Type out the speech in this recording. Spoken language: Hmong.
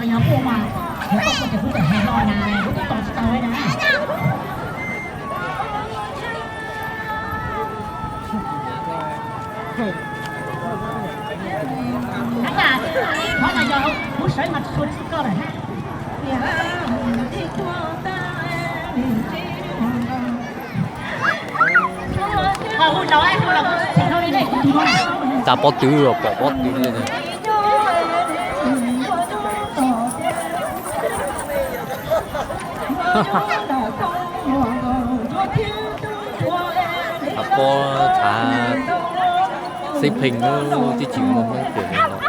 Yog kuv mas, yog koj kuj ces kuv txawm hais no na, kuv twb tos tsis tau na. Qhov no yog kuv sawv mas tsis tshua txwv koj lawm hab. Tsa pob tw, pom pob tw li. Pob tshav xib pheej, tsis tsis muaj Hmoob pem no.